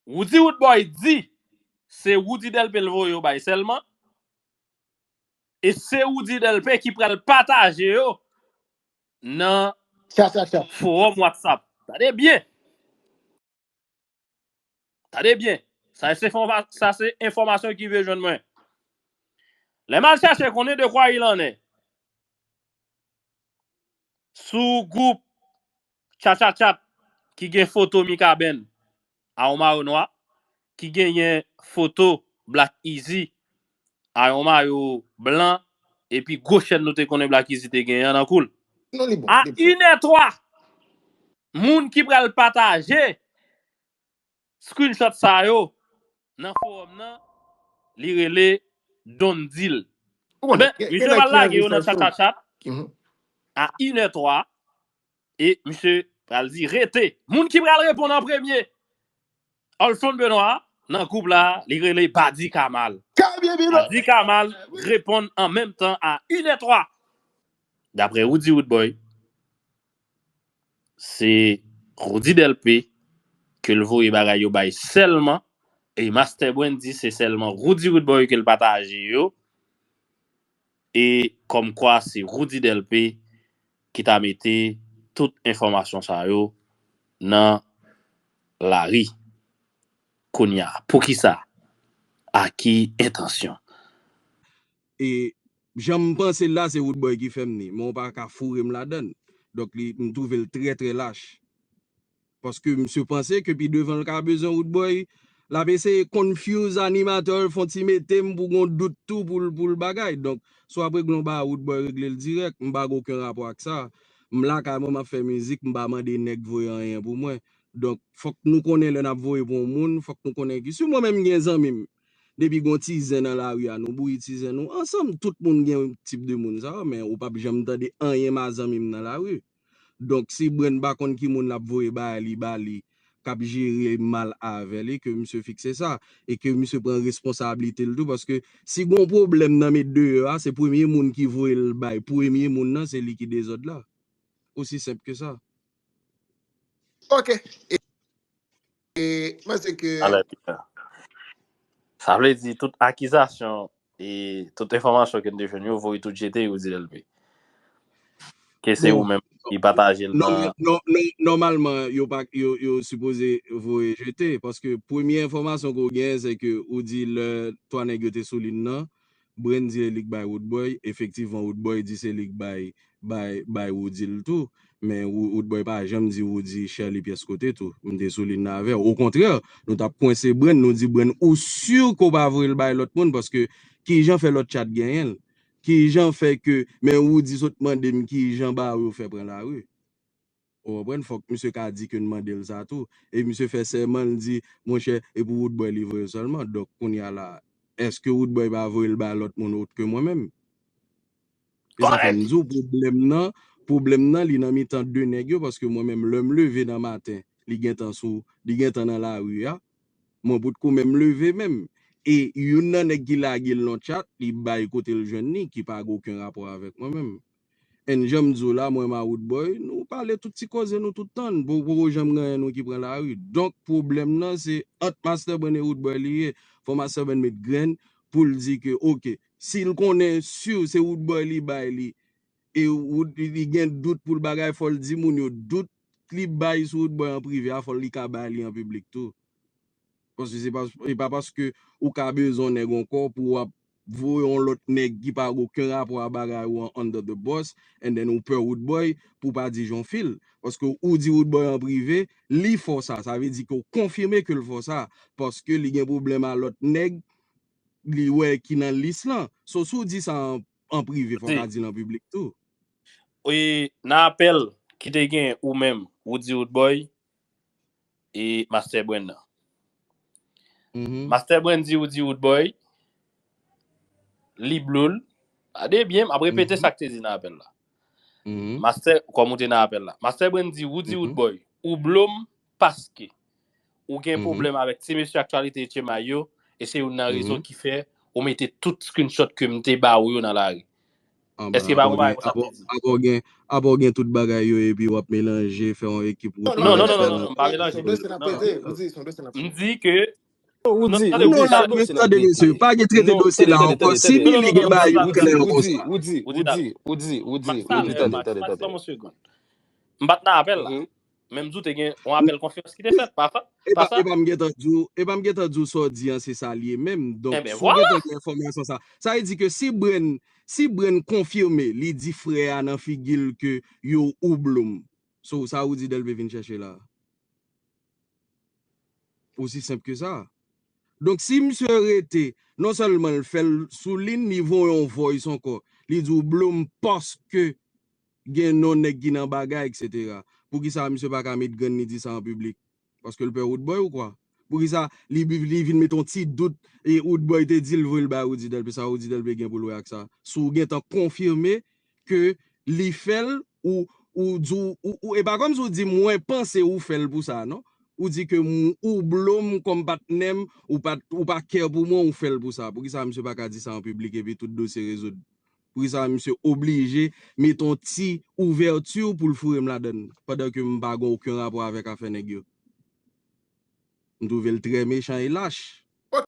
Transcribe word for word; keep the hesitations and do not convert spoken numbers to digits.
Roody Roodboy di se Roody Delpé l voye yo bay sèlman. E se Roody Delpé ki pral pataje yo nan Cha, cha, cha. Fowòm WhatsApp. Tande byen. Tande byen. Sa se enfòma- sa se enfòmasyon ki rive jwenn mwen. Lè m al chèche konbyen de kwa il en est sou gwoup Tchatchatchat ki gen foto Mikaben a yon mayo nwa, ki genyen foto Black Easy a yon mayo blan, epi gwo chèn nou te konnen Black Easy te genyen an nan kou l. Non, li bon. A Li bon. inè twa, moun ki pral pataje screenshot sa yo nan fowòm nan, li rele Don Deal. Ou konnen, Ben, gen- misye gen nèg pral ki nan lage yo nan rezon sosyo. Tchatchatchat Mhm. a inè twa, e misye pral di rete. Moun ki pral reponn an premye, Olson Benoît, nan gwoup la, li rele Badi Kamal. Kabyen Bilo. Badi Kamal reponn an menm tan a inè twa. Daprè Roody Roodboy, se Roody Delpé ke l voye bagay yo bay sèlman, e Master Brand di se sèlman Roody Roodboy ke l pataje yo, e kòmkwa se Roody Delpé ki ta mete tout enfòmasyon sa yo nan lari. Kounye a, poukisa? A ki entansyon? E jan m panse l la, se Roodboy ki fè m ni. Men w pa ka foure m ladan l. Donk, li, m twouve l trè, trè lach. Paske misye panse ke pi devan l ka bezwen Roodboy. L ap eseye confuse animatè, l fè yon ti mete m pou gon dout tou pou l, pou l bagay. Donk, si w ap regle yon bagay, Roodboy regle l dirèk. M pa gen okenn rapò ak sa. M lakay mwen, m ap fè mizik, m pa mande nèg voye anyen pou mwen. Donk, fòk nou konnen lè n ap voye pou yon moun, fòk nou konnen ki. Si mwen menm m gen zanmi m, depi gon ti zen nan lari a, nou bouyi ti zen nou ansanm. Tout moun gen tip de moun sa yo, men ou p ap janm tande anyen ma zanmi m nan lari. Donk, si Brand pa konn ki moun l ap voye bagay li ba li, k ap jere mal avè li, ke misye fikse sa, e ke misye pran responsablite l tou, paske si gon pwoblèm nan met deyò a, se premye moun ki voye l bay, premye moun nan, se li ki dezòd la. Osi senp ke sa. Ok. E, e, mwen se ke Alè, sa vle di tout akizasyon e tout enfòmasyon ke n te jwenn yo voye tout jete yo di L P. Ke se Bon, ou menm ki pataje l non, nan non, non, nòmalman, yo pa, yo, yo sipoze voye jete, paske premye enfòmasyon ke w gen, se ke ou di lè twa nèg yo te sou liy nan, Brand di li k bay Roodboy, efektivman, Roodboy di se li k bay, bay, bay Roody l tou, men Wo- Roodboy pa janm di Roody chè li pyès kote tou, m te sou liy nan avè w. Okontrè, nou t ap kwense Brand, nou di Brand, ou si ke w pa voye l bay lòt moun, paske kijan fè lòt chat genyen l? Kijan fè ke, men Roody sot mande m kijan ba yo fè pran lari. Ou konprann? Fòk misye ka di ke n mande l sa tou. E misye fè sèman, l di, monchè, e pou Roodboy li voye l sèlman. Donk, kounye a la, èske Roodboy pa voye l bay lòt moun ot ke mwen menm? E sa fè m di w, pwoblèm nan, pwoblèm nan, li nan mitan de nèg yo, paske mwen menm, lè m leve nan maten, li gentan sou, li gentan nan lari a. Mwen potko menm leve menm. E youn nan nèg ki lage l nan chat, li bay kote l jwenn li, ki pa gen okenn rapò avèk mwen menm. And jan m di w la, mwen menm a Roodboy, nou pale tout ti koze nou tout tan, poko janm gen anyen nou ki pran lari. Donk, pwoblèm nan, se ant Master Brand e Roodboy li ye. Fò Master Brand met grenn pou l di ke, oke, si l konnen si se Roodboy li bay li, e Wood, li gen dout pou l bagay, fò l di moun yo dout li bay sou Roodboy an prive a, fò li ka bay li an piblik tou. Paske se pa, e pa paske ou ka bezwen yon nèg ankò pou w ap voye yon lòt nèg ki pa gen okenn rapò a bagay ou an under the bus, and then ou pè Roodboy pou w pa di jan w feel. Paske ou di Roodboy an prive, li fè w sa. Sa vle di ke w konfime ke l fè w sa. Paske li gen pwoblèm a lòt nèg, li wè ki nan lis lan. So, si w di sa an, an prive, fò w Di, ka di l an piblik tou. e, nan apèl ki te gen ou menm, Roody Roodboy, e Master Brand nan. Mhm. Master Brand di Roody Roodboy, li blou l. Tande byen, m ap repete Mhm. sa k te di nan apèl la. Mhm. Master, kòm ou te nan apèl la. Master Brand di, Roody Mhm. Roodboy, ou blou m paske ou gen Mhm. pwoblèm avèk ti mesye aktyalite H M I yo, e se youn nan rezon Mhm. ki fè ou mete tout screenshot ke m te ba ou yo nan lari. Èske pa yon bagay konsa m te di? Apa w gen, apa w gen tout bagay yo epi w ap melanje, fè yon ekip. Non, non, non, non, non, non, m pa melanje. M di ke Ou di, ou di, tande mesye, pa gen trete dosye la ankò. Si li gen bagay yo klè konsa. Ou di, ou di, ou di, ou di, ou di, Max, tande, Max, Max, ban m yon segonn. M pa t nan apèl la. Men m di w te gen yon apèl konfyans ki te fèt, pa sa? E pa, e pa m gentan di w, e pa m gentan di w sa w di an, se sa l ye menm. Donk, si w gentan gen enfòmasyon sa, sa vle di ke si Bren, si Bren konfime, li di frè a nan figi l ke yo ou Blum. So, sa Rudy Delpé vin chèche la? Osi senp ke sa. Donk, si misye rete, non sèlman l fè l sou liy, li voye yon voice ankò. Li di w Blum paske gen non nèg ki nan bagay, etsetera. Poukisa misye pa ka met grenn li di sa an piblik? Paske l pè Roodboy ou kwa? Poukisa li, li vin met yon ti dout e Roodboy te di l voye l bay Rudy Delpé, sa Rudy Delpé gen pou l wè ak sa? Si w gentan konfime ke li fè l, ou, ou di w, ou, ou, e pa kòmsi w di mwen panse ou fè l pou sa, non. Ou di ke m, ou Blum kòm patnè m, ou pa, ou pa care pou mwen, ou fè l pou sa. Poukisa misye pa ka di sa an piblik epi tout dosye rezoud? Poukisa misye oblije met yon ti ouvèti pou l foure m ladann, pandan ke m pa gen okenn rapò avèk afè nèg yo? M twouve l trè mechan e lach.